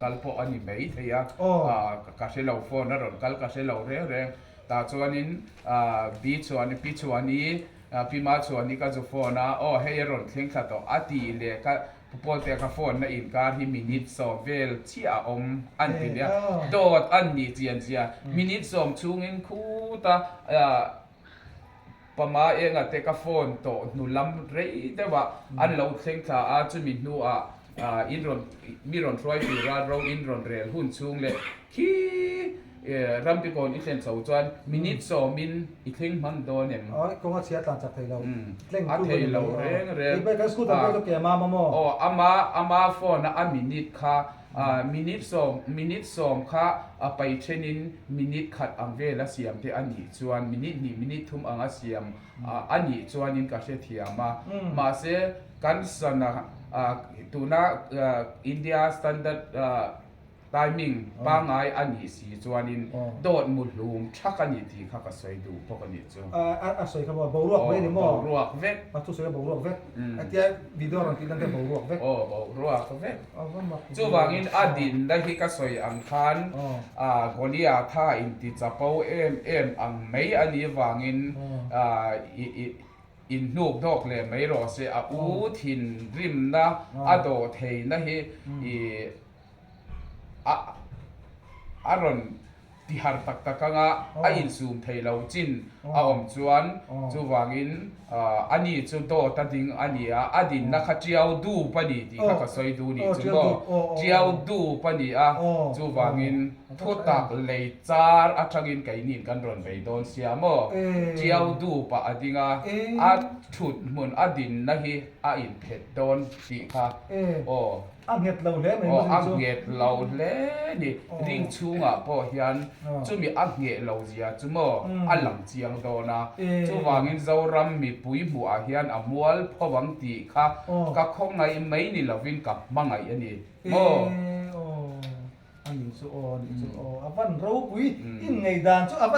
Kal pawh a ni mai thei a, ka hre lo phone a rawn kal ka hre lo reng reng. Tah chuanin Pi Chhuani, Pi Chhuani, Pi Ma Chhuani ka zu phone a, aw hei a rawn thleng thla tawh a tih leh ka Pu Pawltea ka phone na inkar hi minute sawm vel chiah a awm an ti nia. Dawt an nih chian zia minute sawm chhungin khuta Pama enga te ka phone tawh hnu lam rei deuh ah an lo thleng thla a, chumi hnu ah in rawn mi rawn hruai tur a ro in rawn rel hun chhung leh khi Rambikawn i thlen chho chuan minute sawm in i thleng hman dawn em? Awi kawng a chhia tlan chak thei lo, tleng a thei lo reng reng. Kan scooter pawh chu ke mam a maw? Aw ama ama phone a a minute kha Minute sawm, minute sawm kha a pai thenin minute khat ang vel a siam te a nih chuan minute hnih, minute thum ang a siam a nih chuanin ka hrethiam a. Mahse, kan sana tuna India standard timing pangngai a nih si chuanin dawt mu hlum thak a ni tih kha ka sawi duh bawk a nih chu. A sawi kha maw? Boruak mai a ni maw? Boruak vek. A thusawi a boruak vek. Hetia video rawn tih lan te boruak vek. Aw, boruak vek. Chuvangin a dinna hi ka sawi ang khan Goliatha inti chapo em em ang mai a nih vangin inhnuk dawk leh mai rawh se a u thinrimna a dawh theihna hi a rawn Ti har tak tak anga a insum thei lo chin a awm chuan chuvangin ani chu dawt a ding a ni a, a dinna kha tiau dup a ni tih kha ka sawi duh nih chu maw? Tiau dup a ni a, chuvangin thutak lei char atangin keiniin kan rawn bei dawn sia maw? Tiau dup ah a ding a, a thut hmun a dinna hi a inphet dawn tih kha aw. A nghet lo hle mai maw A nghet lo hle ni. Ring chhungah pawh hian chumi a ngheh lo zia chu maw a lang chiang dawn a. Chuvangin Zoram mipui hmuhah hian a mual pho ang tih kha ka khawngaih mai ni lovin ka hmangaih a ni maw. A nih chu aw, a nih chu aw. A van ropui, inngaihdan chu a van.